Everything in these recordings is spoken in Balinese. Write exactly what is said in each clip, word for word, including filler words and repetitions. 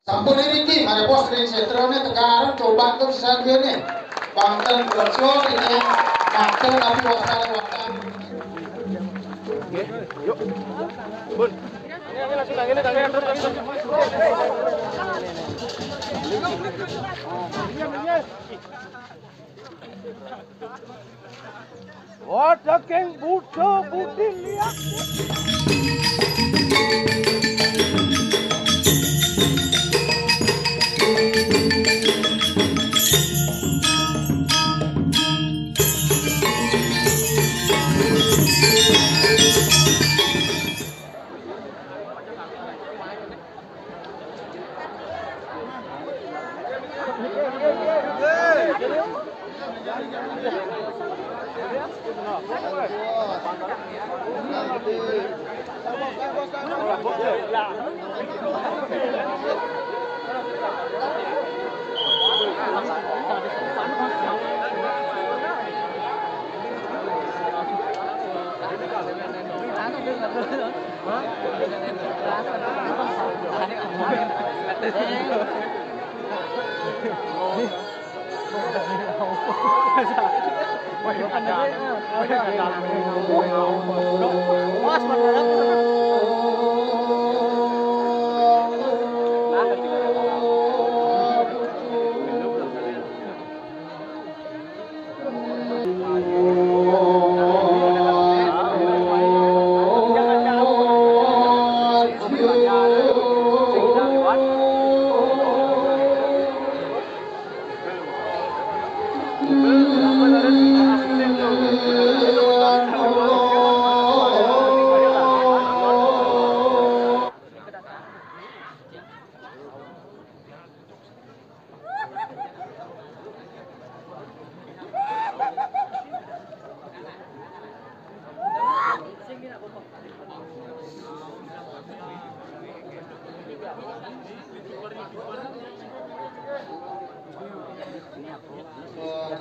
Sampun niki, marepos ring setrane tegareng coban ke pisan kene. Banten kerja ini mata tapi wasana watang. Yuk. Bun. Ini, ini langsung tangan, ini tangan, terus, terus, terus. Wadaking Buddha Budi Liak.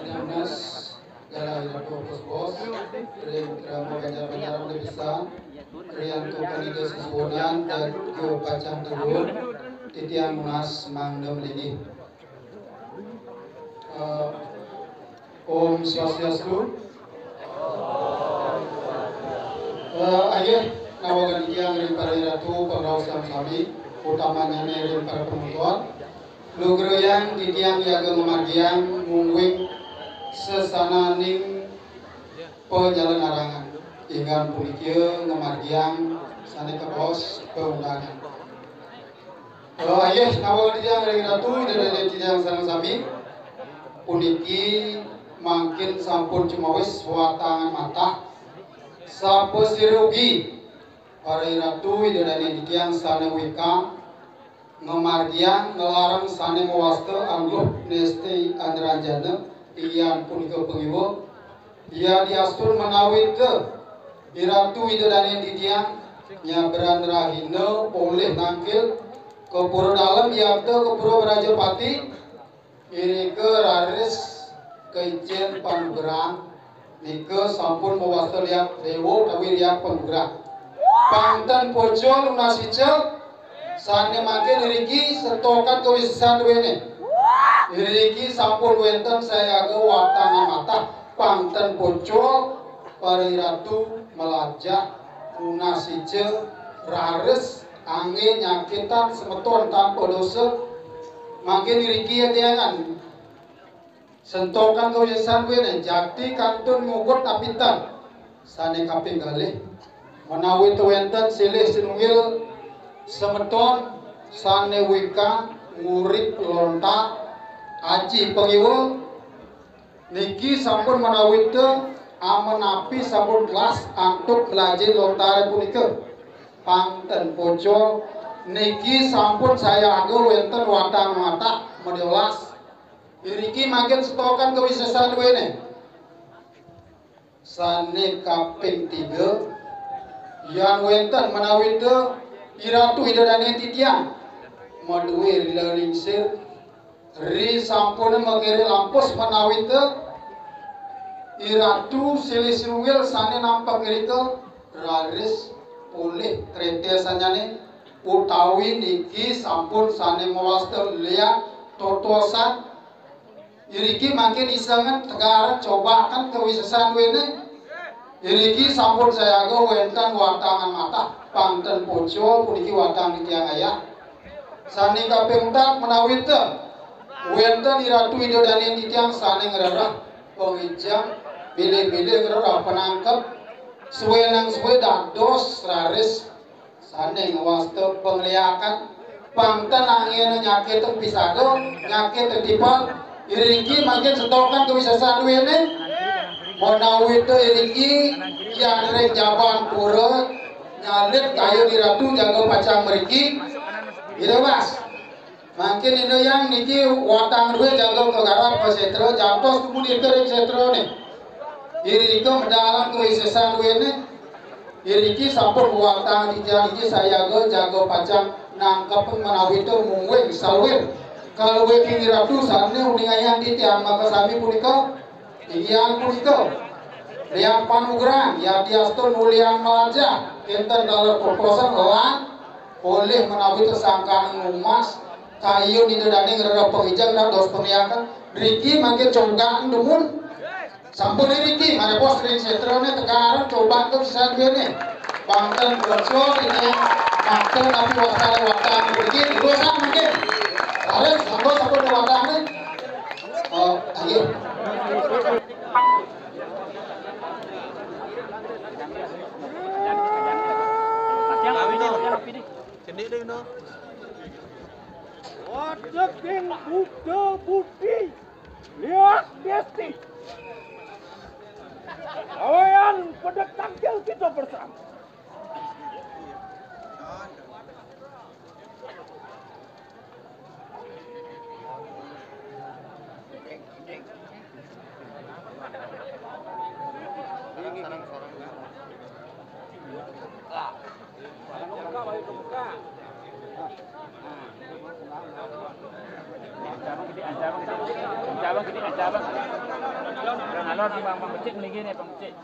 Dinas Galai Ratu Pos-pos, ring krama banjar-banjar uli pisan, ring tukang ide sesuunan, dan jo pacang turun, titiang nunas mangda melinggih. Eh, Om Swastiastu. Eh, ayo, nawagan titiang ring para ratu, para raos sami, utamanyane ring para penonton. Lugrayang titiang yaga mamargiang mungguing sesananing panyalaranan. Inggih punika ngamargiang sane kabaos paundangan. Eh, ayo, nawa titiang ring ratu, ida dane titiang sareng sami. Puniki mangkin sampun cumawis watangan matah. Sapasira ugi para ratu, ida dane titiang sane wingkang ngamargiang nglareng sane mawasta Angguh Nesti Anranjana, inggih punika pangiwa. Yadiastun menawi ke iratu ida dane titiang nyabran rahina polih nangkil ka pura dalem, yata ka pura Brajapati, irika raris kaicen panugrahan. Nika sampun mawasta liat dewa utawi liat panugrah. Pang ten pocol nunas ica, sane mangkin iriki setokan kawisesan duene. Iriki sampun wenten sayaga watangan matah, pang ten pocol, para ratu malajah nunas ica, raris angge nyakitan semeton tanpa dosa. Mangkin iriki ya tiangan. Sentokan kawisesan kuwi jati kantun ngugut apitan. Sane kaping kalih, menawi wenten silih sinunggil semeton sane wingkang ngurip lontar aji pangiwa, niki sampun menawi te amenapi sampun telas antuk mlajahi lontare punika. Pang ten pocol, niki sampun sayaga wenten watang matah madiolas. Iriki mangkin setokan kawisesan duene. Sane kaping tiga, yan wenten menawi te iratu ida dane titiang madue rila lingsir, ri sampune makere lampus menawi te iratu silih sinunggil sane nampek irika raris polih tretesannyane. utawi niki sampun sané mawasta liat totosan. Iriki mangkin isengan tegaran cobaken kawisésan duéné. Iriki sampun sayaga wénten watangan matah, pang ten poco puniki watang titiang ayah. Sané kaping untat menawi ten wénten iratu ida dané titiang sané ngrereh pangijeng, bilih-bilih ngrereh panangkep, sué nang sué dados raris sané ngwasta pangliakan, pang ten anggéna nyakit pisada, nyakit timpal, iriki mangkin setokan kawisésan duéné, menawi ten iriki, yan ring jaban pura, nyalit kayun iratu jaga pacang mriki, ida Mas. Mangkin Ida Hyang niki watang dué jaga ka garap ka sétra, jantos dumun ika ring sétrané. Irika medalang kawisésan duéné. Iriki sampun watang titiang niki sayaga jaga pacang nangkep menawi tur mungguing saluir kaluiking iratu sané uningayang titiang makasami punika. Inggih punika, Liang Panugrahan, yadiastun ulian malajah, kinten taler putusan lan polih menawi sangkan numas, kayun Ida dané ngrereh pangijeng dados pangliakan, riki mangkin cobaken dumun. Sampun riki, marepos ring sétrané tegaran cobaken kawisésan duéné. Pang ten pocol ini, mangkin napi wasana watang riki, dosa mangkin. Harus sampun, sampun watang. Oh, ayo. Cendik deh, no. Wateking Buddha Budi, liak desti. Awayan pada tangkil kita bersama. Alon, alon, di Bang, Bang Becik mriki nih, Bang Becik.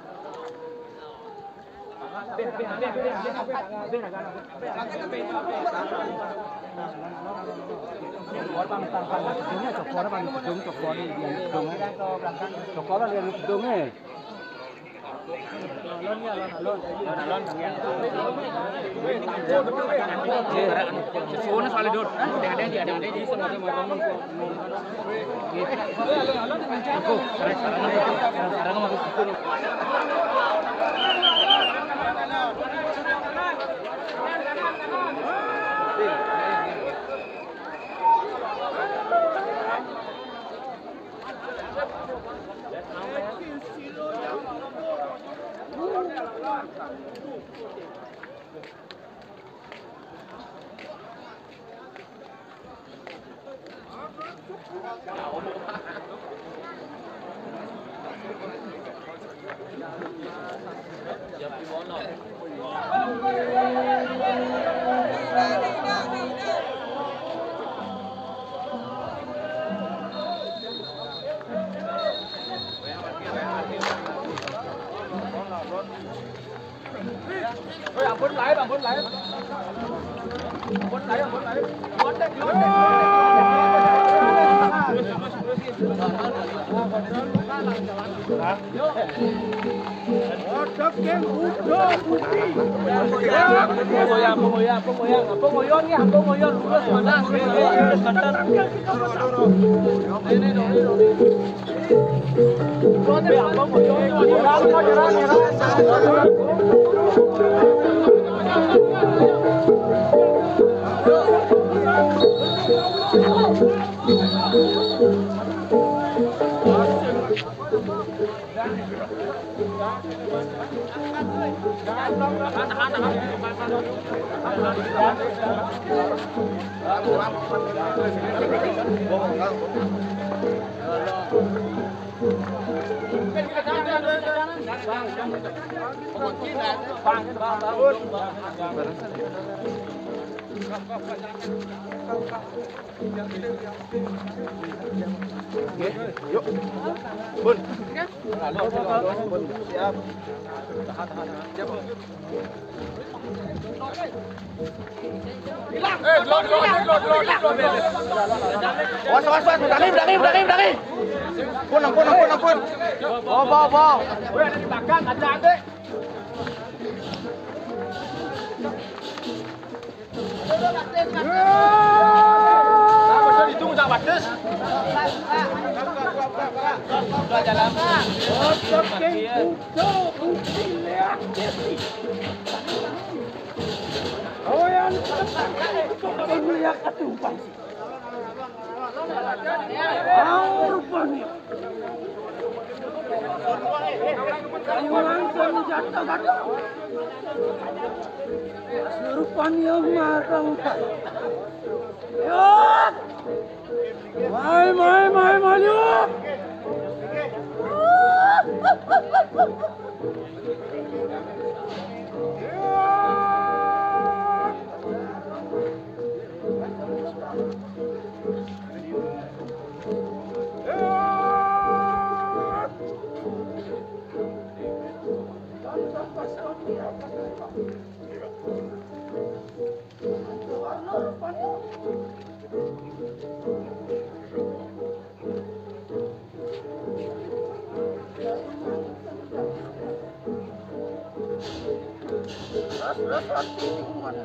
Ampun, lain, ampun, lain. Ampun, lain, ampun, lain. Lontek, lontek, lontek. Yo. Otak yang udah putih. Apa ngoyang, apa ngoyang, apa ngoyang, apa ngoyang, ya, apa ngoyang, lurus, mana? Ini, ini, ini. Oke, yuk. Bun. Siap. Tahan, tahan, tahan. Siap, Bun. Eh, dulu, dulu, dulu, dulu, dulu, dulu. Awas, awas, awas. Berani, berani, berani, berani. Ampun, ampun, ampun, ampun. Bawa, bawa, bawa. Weh, ada di belakang, ada, ada. Nah, betul itu, nggak batas. Udah jalan. Rupanya. Ayo langsung jatuh, jatuh. Rupanya marang. Yuk. Mai, mai, mai, mai, yuk. Ras, ras, ras, ini kumaha?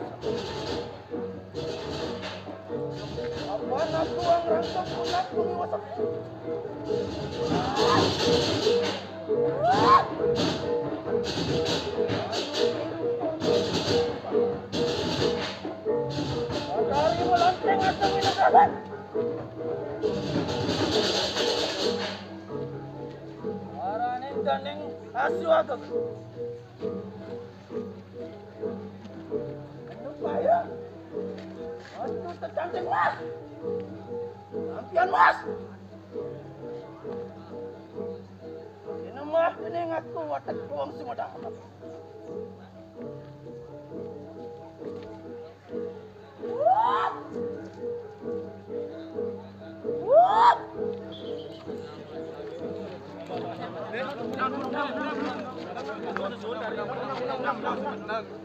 Apa nak tuang rangkap, nak tuang watak? Dari melanteng atau minum rabat? Araning ganing asu agak. Anu payah. Anu tercantik, Mas. Lampion, Mas. Ini mah, ini ngaku watak doang semua dah.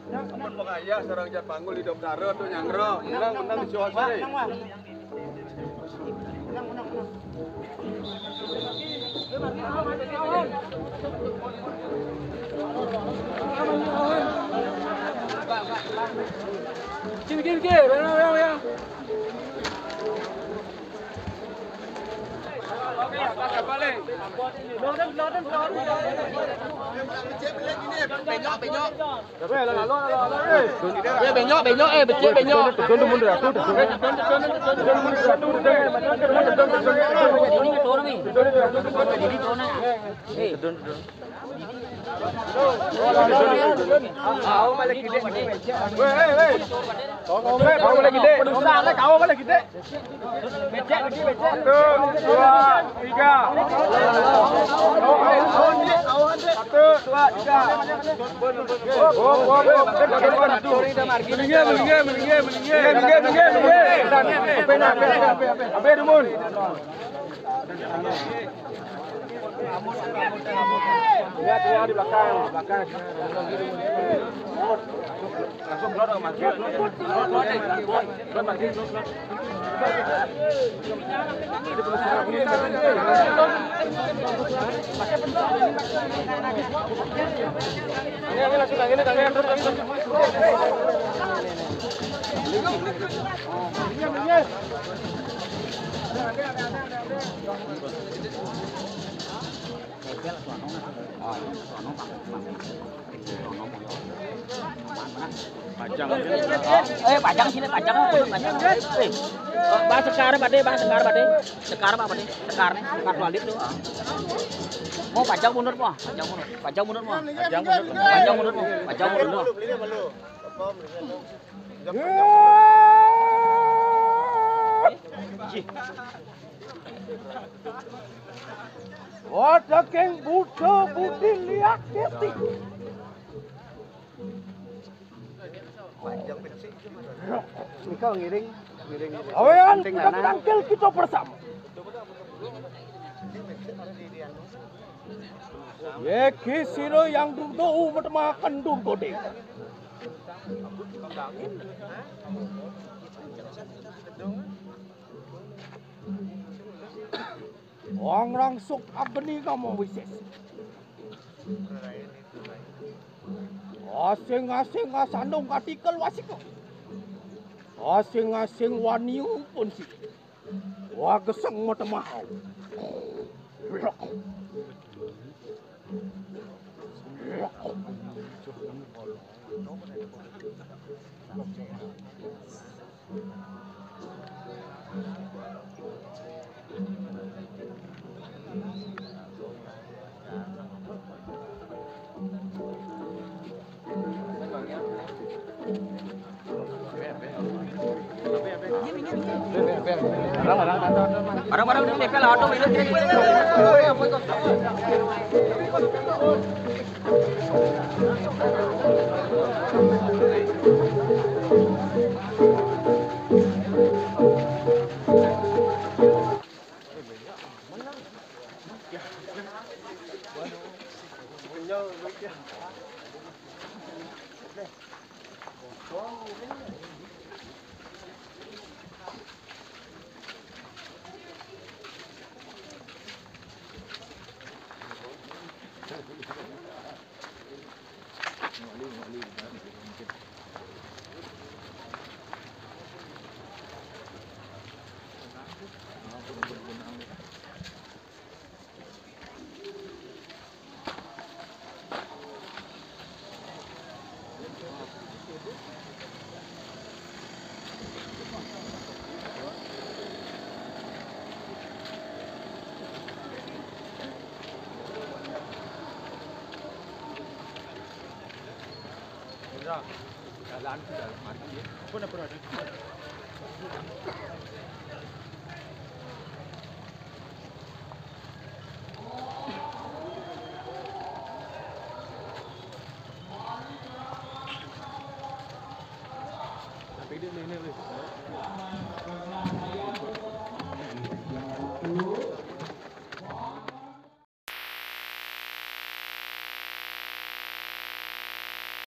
Ampun, Bang Ayah, sareng Jan Panggul hidup dara tuh nyanggra. Menang, menang di Johor sih. Gini, gini, gini. Bang, bang, bang, bang. Benyok, benyok. Eh, benyok, benyok, eh, becek, benyok. Tedun tuh mundur aku, tedun. Tedun, tedun. Tedun, tedun. Kau malah gede. Weh, weh, weh. Kau malah gede. Kau malah gede. Satu, dua, tiga. Satu, dua, tiga. Hop, hop, hop. Minggir, minggir, minggir, minggir. Minggir, minggir, minggir, minggir. Ape, ape, ape, ape, ape, dumun. Lihat, lihat di belakang, di belakang. Langsung keluar, Mas. Ini, ini langsung, ini, ini, terus, terus, terus. Pajang. Eh, pajang sini, pajang, pajang. Eh, Bang Sekar, Pak De, Bang Sekar, Pak De. Sekar, Pak De. Sekar nih, Sekar Walid tuh. Mau pajang mundur, mau. Pajang mundur. Pajang mundur, mau. Pajang mundur, mau. Pajang mundur, mau. Pajang mundur, mau. Wadah keng budo budi liak keti. Nika ngiring, ngiring. Awean, kita tangkil kita bersama. Yeki sira yang durdo umat makan durdo de. Wang rangsuk agni kamo wisis. Asing-asing asandung katikel wasiko. Asing-asing waniu pun si. Wageseng matemahau. Barang-barang ini nempel auto ini.